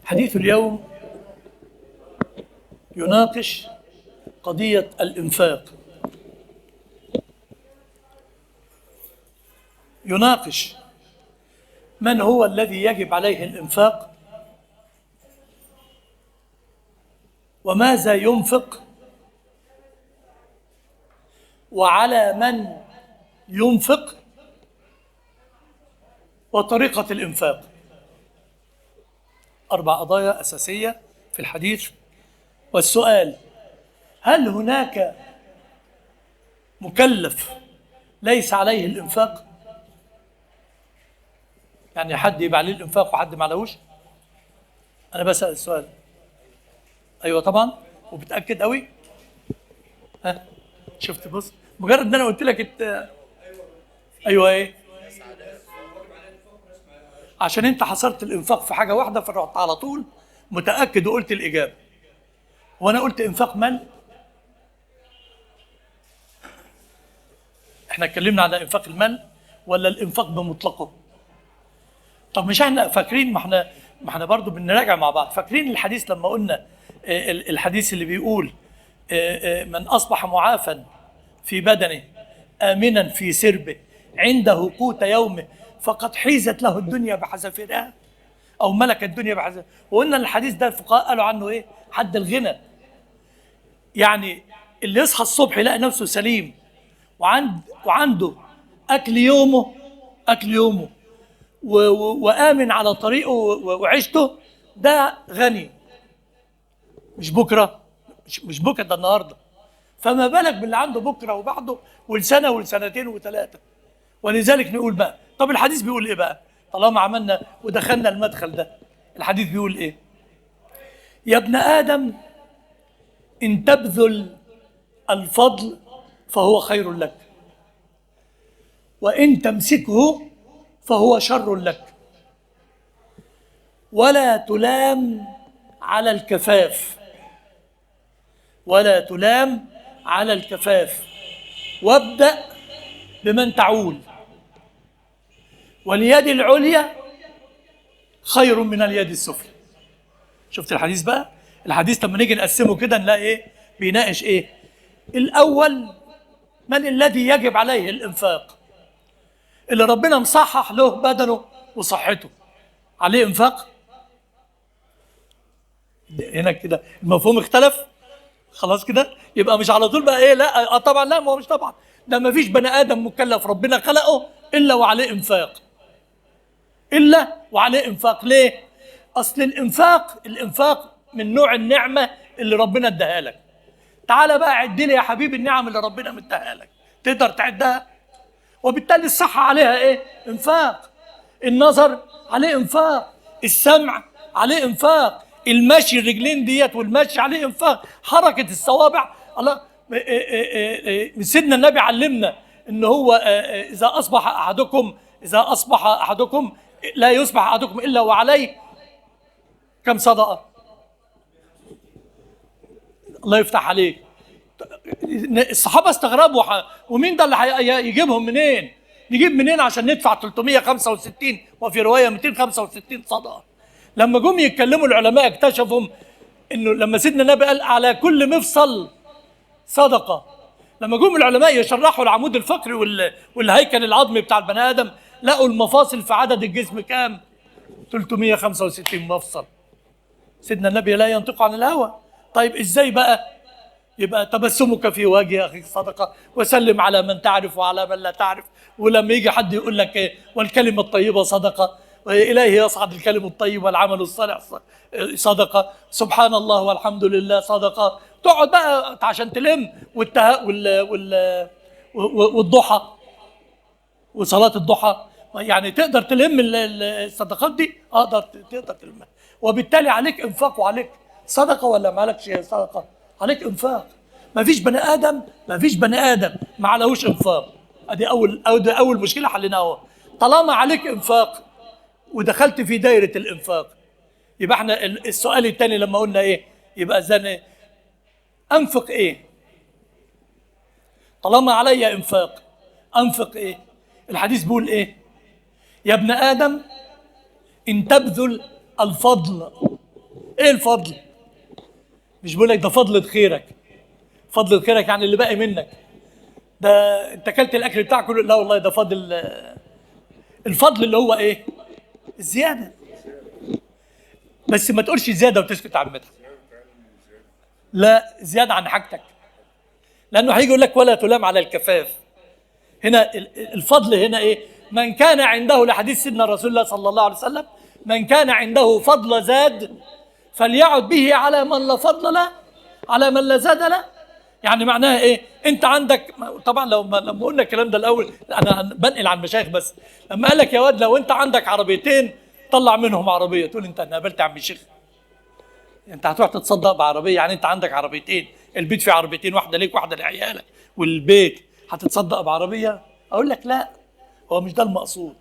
حديث اليوم يناقش قضية الإنفاق، يناقش من هو الذي يجب عليه الإنفاق وماذا ينفق وعلى من ينفق وطريقة الإنفاق. 4 قضايا أساسية في الحديث. والسؤال: هل هناك مكلف ليس عليه الإنفاق؟ يعني حد يبقى عليه الإنفاق وحد ما عليهوش؟ أنا بسأل السؤال. أيوة طبعا، وبتأكد قوي. ها شفت؟ بص، مجرد إن أنا قلت لك أيوة إيه؟ عشان أنت حصرت الإنفاق في حاجة واحدة فرحت على طول متأكد وقلت الإجابة. وأنا قلت إنفاق مال؟ إحنا اتكلمنا على إنفاق المال ولا الإنفاق بمطلقه؟ طب مش احنا فاكرين، ما احنا برضو بنراجع مع بعض، فاكرين الحديث لما قلنا الحديث اللي بيقول من أصبح معافا في بدنه آمنا في سربه عنده قوت يومه فقد حيزت له الدنيا بحذافيرها أو ملك الدنيا بحذافيرها. وقلنا الحديث ده الفقهاء قالوا عنه إيه؟ حد الغنى. يعني اللي يصحى الصبح يلاقي نفسه سليم وعنده أكل يومه، أكل يومه وآمن على طريقه وعيشته، ده غني. مش بكرة، مش بكرة، ده النهاردة. فما بالك باللي عنده بكرة وبعده والسنة والسنتين وثلاثة. ولذلك نقول بقى، طب الحديث بيقول إيه بقى؟ طالما عملنا ودخلنا المدخل ده، الحديث بيقول إيه؟ يا ابن آدم إن تبذل الفضل فهو خير لك، وإن تمسكه فهو شر لك، ولا تلام على الكفاف، ولا تلام على الكفاف، وابدأ بمن تعول، واليد العليا خير من اليد السفلى. شفت الحديث بقى؟ الحديث لما نيجي نقسمه كده نلاقي ايه؟ بيناقش ايه؟ الأول، من الذي يجب عليه الإنفاق؟ اللي ربنا مصحح له بدنه وصحته، عليه إنفاق؟ هنا كده المفهوم اختلف خلاص كده. يبقى مش على طول بقى ايه؟ لا طبعا، لا، ما هو مش طبعا، ده ما فيش بني آدم مكلف ربنا خلقه إلا وعليه إنفاق، إلا وعليه إنفاق. ليه؟ أصل الإنفاق من نوع النعمة اللي ربنا اداها لك. تعالى بقى عد لي يا حبيبي النعم اللي ربنا مديها لك، تقدر تعدها؟ وبالتالي الصحة عليها ايه؟ انفاق. النظر عليه انفاق، السمع عليه انفاق، المشي الرجلين ديت والمشي عليه انفاق، حركة الصوابع. الله، سيدنا النبي علمنا ان هو اذا اصبح احدكم لا يصبح احدكم الا وعليه كم صدقة؟ الله يفتح عليك. الصحابة استغربوا، ومين ده اللي يجيبهم منين؟ نجيب منين عشان ندفع 365 وفي رواية 265 صدقة؟ لما جم يتكلموا العلماء اكتشفوا انه لما سيدنا النبي قال على كل مفصل صدقة، لما جم العلماء يشرحوا العمود الفقري والهيكل العظمي بتاع البني آدم، لقوا المفاصل في عدد الجسم كام؟ 365 مفصل. سيدنا النبي لا ينطق عن الهوى. طيب ازاي بقى؟ يبقى تبسمك في وجه اخيك صدقه، وسلم على من تعرف وعلى من لا تعرف، ولما يجي حد يقول لك إيه؟ والكلمة الطيبة صدقه، واليه يصعد الكلم الطيب والعمل الصالح صدقه، سبحان الله والحمد لله صدقه. تقعد بقى عشان تلم والضحى وصلاة الضحى، يعني تقدر تلم الصدقات دي؟ اقدر، تقدر تلمها. وبالتالي عليك انفاق وعليك صدقه، ولا ما عليكش صدقه؟ عليك انفاق. ما فيش بني ادم، ما فيش بني ادم ما عليهوش انفاق. ادي اول مشكلة حليناها. طالما عليك انفاق ودخلت في دايرة الانفاق، يبقى احنا السؤال الثاني لما قلنا ايه؟ يبقى ازاي انفق ايه؟ طالما عليا انفاق انفق ايه؟ الحديث بيقول ايه؟ يا ابن ادم ان تبذل الفضل ايه الفضل؟ مش بقول لك ده فضلة خيرك. فضلة خيرك يعني اللي باقي منك، ده انت اكلت الاكل بتاعك كله، لا والله ده فضل. الفضل اللي هو ايه؟ الزيادة. بس ما تقولش زيادة وتسكت عن مدحت، لا، زيادة عن حاجتك، لانه هيجي يقول لك ولا تلام على الكفاف. هنا الفضل هنا ايه؟ من كان عنده، لحديث سيدنا رسول الله صلى الله عليه وسلم، من كان عنده فضل زاد فليعد به على من لا فضل له، على من لا زاد له. يعني معناها ايه؟ انت عندك، طبعا لو لما قلنا الكلام ده الاول، انا بنقل عن المشايخ، بس لما قال لك يا واد لو انت عندك عربيتين طلع منهم عربية، تقول انت قابلت يا عم الشيخ، انت هتروح تتصدق بعربيه؟ يعني انت عندك عربيتين، البيت فيه عربيتين، واحدة ليك واحدة لعيالك، والبيت هتتصدق بعربيه؟ اقول لك لا، هو مش ده المقصود.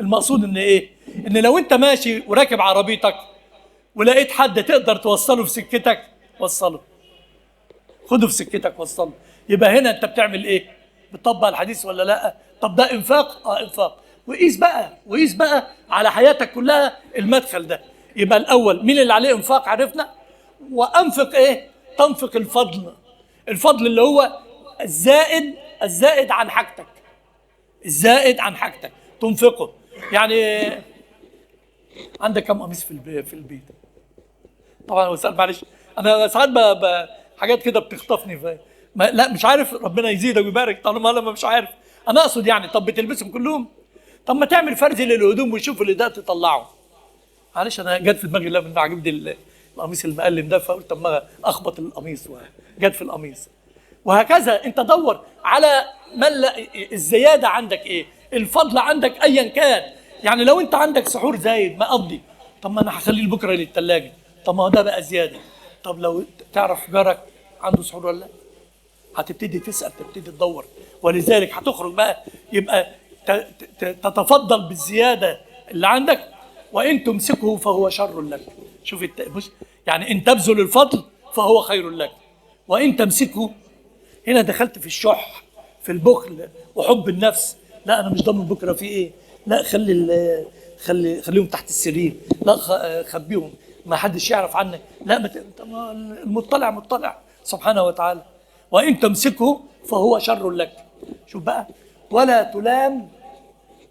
المقصود ان ايه؟ ان لو انت ماشي وراكب عربيتك ولقيت حد تقدر توصله في سكتك، وصله، خده في سكتك وصله. يبقى هنا انت بتعمل ايه؟ بتطبق الحديث ولا لا؟ طب ده انفاق؟ انفاق. وقيس بقى، وقيس بقى على حياتك كلها المدخل ده. يبقى الاول مين اللي عليه انفاق عرفنا، وانفق ايه؟ تنفق الفضل. الفضل اللي هو الزائد، الزائد عن حاجتك، الزائد عن حاجتك تنفقه. يعني عندك كم قميص في البيت؟ طبعا هو سؤال، معلش انا ساعات حاجات كده بتخطفني، لا مش عارف، ربنا يزيدك ويبارك طالما انا مش عارف. انا اقصد يعني طب بتلبسهم كلهم؟ طب ما تعمل فرز للهدوم وتشوف اللي ده تطلعه. معلش انا جت في دماغي، لا عجبني القميص المقلم ده، فقلت طب ما اخبط القميص، وجت في القميص. وهكذا انت دور على من لا الزيادة عندك ايه، الفضل عندك ايا كان. يعني لو انت عندك سحور زايد مقضي، طب ما انا هخليه بكره للثلاجه، طب ما هو ده بقى زيادة. طب لو تعرف جارك عنده سحور ولا لا، هتبتدي تسال، تبتدي تدور، ولذلك هتخرج بقى. يبقى تتفضل بالزيادة اللي عندك، وان تمسكه فهو شر لك. شوف يعني ان تبذل الفضل فهو خير لك، وان تمسكه، هنا دخلت في الشح، في البخل وحب النفس. لا انا مش ضامن بكره في ايه، لا خلي خليهم تحت السرير، لا خبيهم ما حدش يعرف عنك، لا المطلع مطلع سبحانه وتعالى. وان تمسكه فهو شر لك. شوف بقى، ولا تلام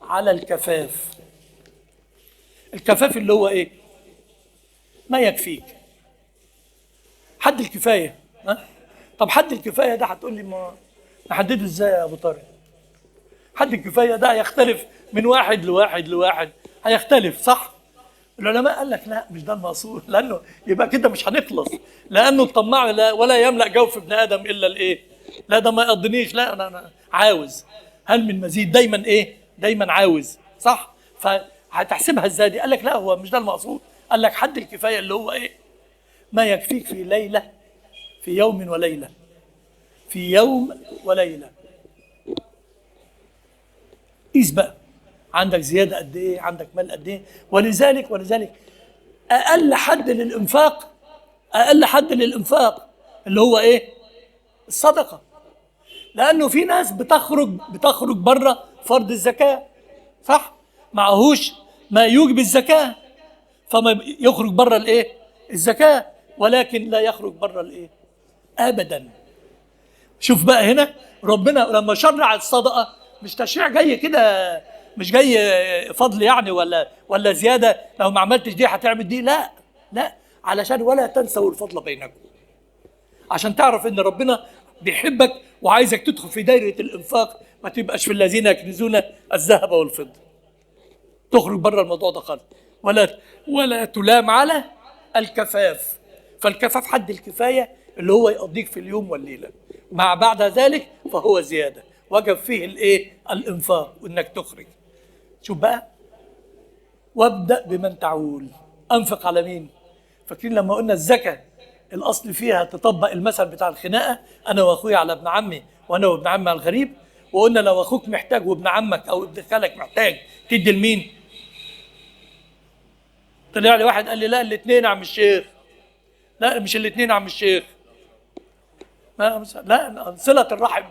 على الكفاف. الكفاف اللي هو ايه؟ ما يكفيك، حد الكفاية. ها؟ طب حد الكفاية ده هتقول لي ما نحدده ازاي يا ابو طارق؟ حد الكفاية ده هيختلف من واحد لواحد لواحد، هيختلف صح؟ العلماء قال لك لا مش ده المقصود، لانه يبقى كده مش هنخلص، لانه الطماع لا ولا يملأ جوف ابن ادم الا الايه؟ لا ده ما يقضنيش، لا انا عاوز، هل من مزيد؟ دايما ايه؟ دايما عاوز، صح؟ فهتحسبها ازاي دي؟ قال لك لا هو مش ده المقصود، قال لك حد الكفاية اللي هو ايه؟ ما يكفيك في ليلة، في يوم وليلة، في يوم وليلة. قيس بقى عندك زيادة قد ايه، عندك مال قد ايه. ولذلك اقل حد للانفاق، اقل حد للانفاق اللي هو ايه؟ الصدقة. لانه في ناس بتخرج بره فرض الزكاة، صح؟ معهوش ما يوجب الزكاة، فما يخرج بره الايه؟ الزكاة، ولكن لا يخرج بره الايه؟ ابدا. شوف بقى هنا ربنا لما شرع الصدقة مش تشريع جاي كده، مش جاي فضل يعني ولا زيادة، لو ما عملتش دي هتعمل دي، لا لا، علشان ولا تنسوا الفضل بينكم، عشان تعرف ان ربنا بيحبك وعايزك تدخل في دايرة الانفاق، ما تبقاش في الذين يكنزون الذهب والفضة، تخرج بره الموضوع ده خالص. ولا تلام على الكفاف. فالكفاف حد الكفاية اللي هو يقضيك في اليوم والليلة، مع بعد ذلك فهو زيادة، وجب فيه الايه؟ الانفاق وانك تخرج. شوف بقى، وابدا بمن تعول. انفق على مين؟ فاكرين لما قلنا الزكاة الاصل فيها تطبق المثل بتاع الخناقة، انا واخويا على ابن عمي وانا وابن عمي على الغريب، وقلنا لو اخوك محتاج وابن عمك او ابن خالك محتاج تدي لمين؟ طلع لي واحد قال لي لا الاثنين يا عم الشيخ. لا مش الاثنين يا عم الشيخ، لا صله الرحم.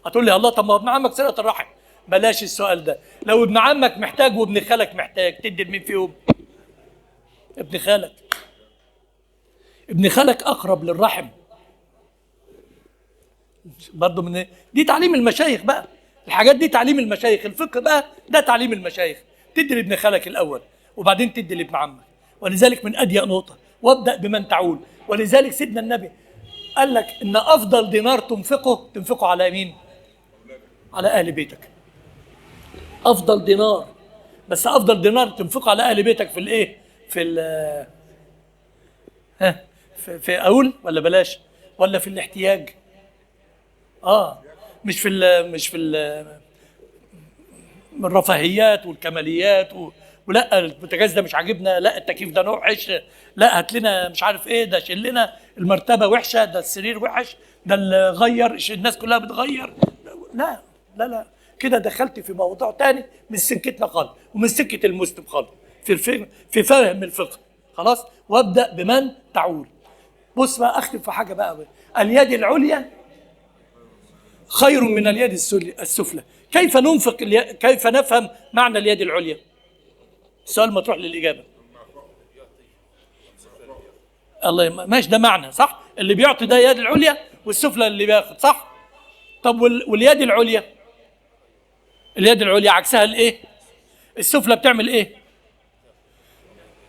هتقول لي الله طب ما ابن عمك صله الرحم. بلاش السؤال ده. لو ابن عمك محتاج وابن خالك محتاج تدي لمين فيهم؟ ابن خالك. ابن خالك اقرب للرحم برضه. من دي تعليم المشايخ بقى، الحاجات دي تعليم المشايخ، الفقه بقى ده تعليم المشايخ. تدي لابن خالك الاول وبعدين تدي لابن عمك. ولذلك من اضيق نقطة، وابدا بمن تعول. ولذلك سيدنا النبي قال لك ان افضل دينار تنفقه تنفقه على مين؟ على اهل بيتك. افضل دينار، بس افضل دينار تنفقه على اهل بيتك في الايه؟ في ال ها في اقول ولا بلاش؟ ولا في الاحتياج؟ مش في ال مش في ال الرفاهيات والكماليات ولا البوتاجاز ده مش عاجبنا، لا التكييف ده وحش، لا هات لنا مش عارف ايه، ده شيل لنا المرتبة وحشة، ده السرير وحش، ده اللي غير، الناس كلها بتغير. لا لا لا، كده دخلت في موضوع تاني من سكتنا خالص ومن سكة المسلم خالص في في فهم الفقه. خلاص، وابدا بمن تعول. بص بقى اختم في حاجة بقى، اليد العليا خير من اليد السفلى. كيف ننفق كيف نفهم معنى اليد العليا؟ السؤال مطروح للإجابة. الله ماشي، ده معنى صح، اللي بيعطي ده يد العليا والسفلى اللي بياخد، صح؟ طب واليد العليا؟ اليد العليا عكسها الايه؟ السفلى بتعمل ايه؟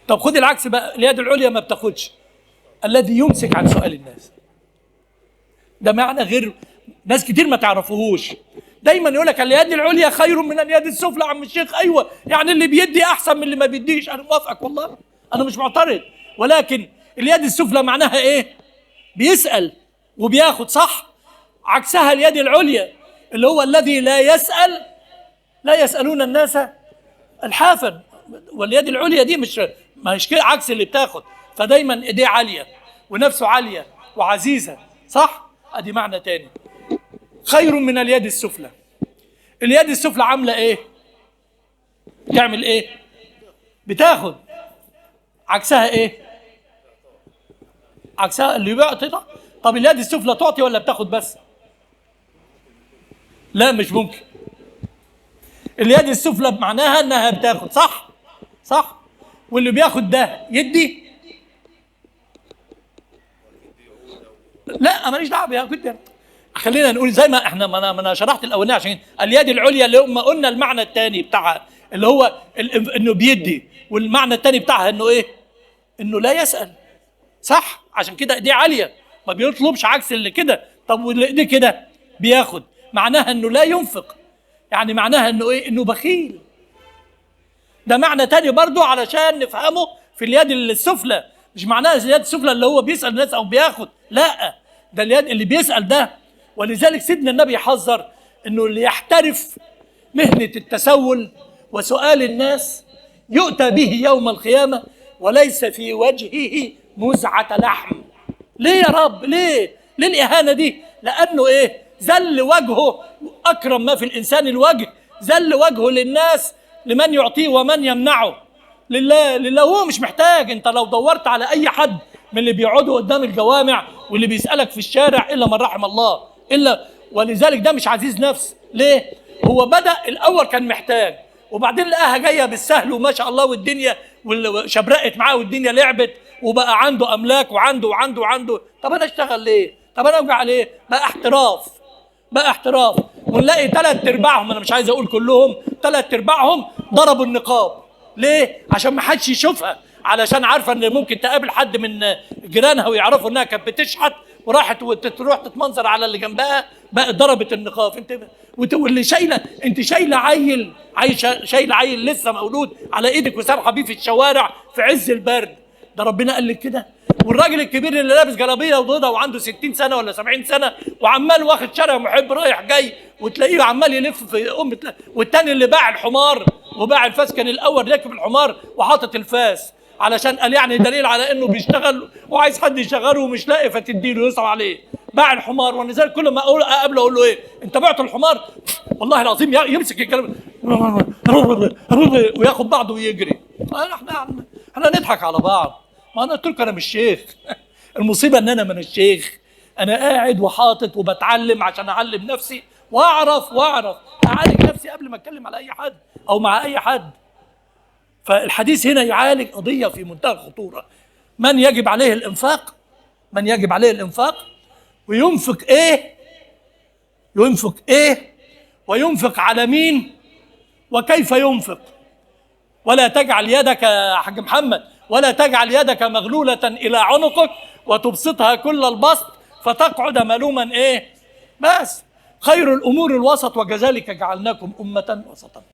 طب خد العكس بقى، اليد العليا ما بتاخدش، الذي يمسك عن سؤال الناس. ده معنى غير ناس كتير ما تعرفوهوش. دايما يقول لك اليد العليا خير من اليد السفلى. عم الشيخ ايوه، يعني اللي بيدي احسن من اللي ما بيديش. انا موافقك والله، انا مش معترض، ولكن اليد السفلى معناها ايه؟ بيسأل وبياخد، صح؟ عكسها اليد العليا اللي هو الذي لا يسأل، لا يسألون الناس الحافا. واليد العليا دي مش عكس اللي بتاخد، فدايما ايديه عالية ونفسه عالية وعزيزة، صح؟ ادي معنى تاني، خير من اليد السفلى. اليد السفلى عامله ايه؟ بتعمل ايه؟ بتاخد. عكسها ايه؟ عكسها اللي بيعطي. طب اليد السفلى تعطي ولا بتاخد بس؟ لا مش ممكن. اليد السفلى بمعناها انها بتاخد، صح؟ صح. واللي بياخد ده يدي؟ لا ماليش دعوه بياخد. خلينا نقول زي ما احنا ما انا شرحت الاولاني، عشان اليد العليا اللي هم قلنا المعنى الثاني بتاعها اللي هو انه بيدي، والمعنى الثاني بتاعها انه ايه؟ انه لا يسأل، صح؟ عشان كده ايديه عالية ما بيطلبش، عكس اللي كده. طب واللي ايديه كده بياخد، معناها انه لا ينفق، يعني معناها انه ايه؟ انه بخيل. ده معنى تاني برضو علشان نفهمه في اليد السفلى. مش معناها اليد السفلى اللي هو بيسأل الناس او بياخد، لا، ده اليد اللي بيسأل ده. ولذلك سيدنا النبي حذر انه اللي يحترف مهنة التسول وسؤال الناس يؤتى به يوم القيامة وليس في وجهه مزعة لحم. ليه يا رب؟ ليه؟ ليه الإهانة دي؟ لأنه إيه؟ زل وجهه، أكرم ما في الإنسان الوجه، زل وجهه للناس، لمن يعطيه ومن يمنعه. لله، لله، هو مش محتاج. أنت لو دورت على أي حد من اللي بيقعدوا قدام الجوامع واللي بيسألك في الشارع إلا من رحم الله، إلا. ولذلك ده مش عزيز نفس. ليه؟ هو بدأ الأول كان محتاج، وبعدين لقاها جاية بالسهل وما شاء الله، والدنيا شبرقت معاه والدنيا لعبت، وبقى عنده أملاك وعنده وعنده وعنده. طب أنا أشتغل ليه؟ طب أنا أوجع ليه؟ بقى احتراف، بقى احتراف. ونلاقي 3/4، أنا مش عايز أقول كلهم، 3/4 ضربوا النقاب. ليه؟ عشان ما حدش يشوفها، علشان عارفه ان ممكن تقابل حد من جيرانها ويعرفوا انها كانت بتشحت وراحت وتروح تتمنظر على اللي جنبها، بقى ضربت النقاب. انت واللي شايله، انت شايله عيل، شايله عيل لسه مولود على ايدك وسارحه بيه في الشوارع في عز البرد، ده ربنا قال لك كده. والراجل الكبير اللي لابس جلابية وبيضه وعنده 60 سنة ولا 70 سنة وعمال واخد شارع محب رايح جاي، وتلاقيه عمال يلف في ام، والتاني اللي باع الحمار وباع الفاس، كان الاول راكب الحمار وحاطط الفاس علشان قال يعني دليل على انه بيشتغل وعايز حد يشغله ومش لاقي فتديله يصعب عليه، باع الحمار. ولذلك كل ما اقول اقابله اقول له ايه؟ انت بعت الحمار؟ والله العظيم يمسك الكلام وياخد بعضه ويجري. احنا نضحك على بعض، ما انا قلت لكم انا مش شيخ. المصيبة ان انا من الشيخ، انا قاعد وحاطط وبتعلم عشان اعلم نفسي واعرف اعالج نفسي قبل ما اتكلم على اي حد او مع اي حد. فالحديث هنا يعالج قضية في منتهى الخطورة، من يجب عليه الإنفاق من يجب عليه الانفاق، وينفق ايه، ينفق ايه، وينفق على مين، وكيف ينفق. ولا تجعل يدك يا حاج محمد، ولا تجعل يدك مغلولة إلى عنقك وتبسطها كل البسط فتقعد ملوما ايه. بس خير الأمور الوسط، وكذلك جعلناكم أمة وسطا.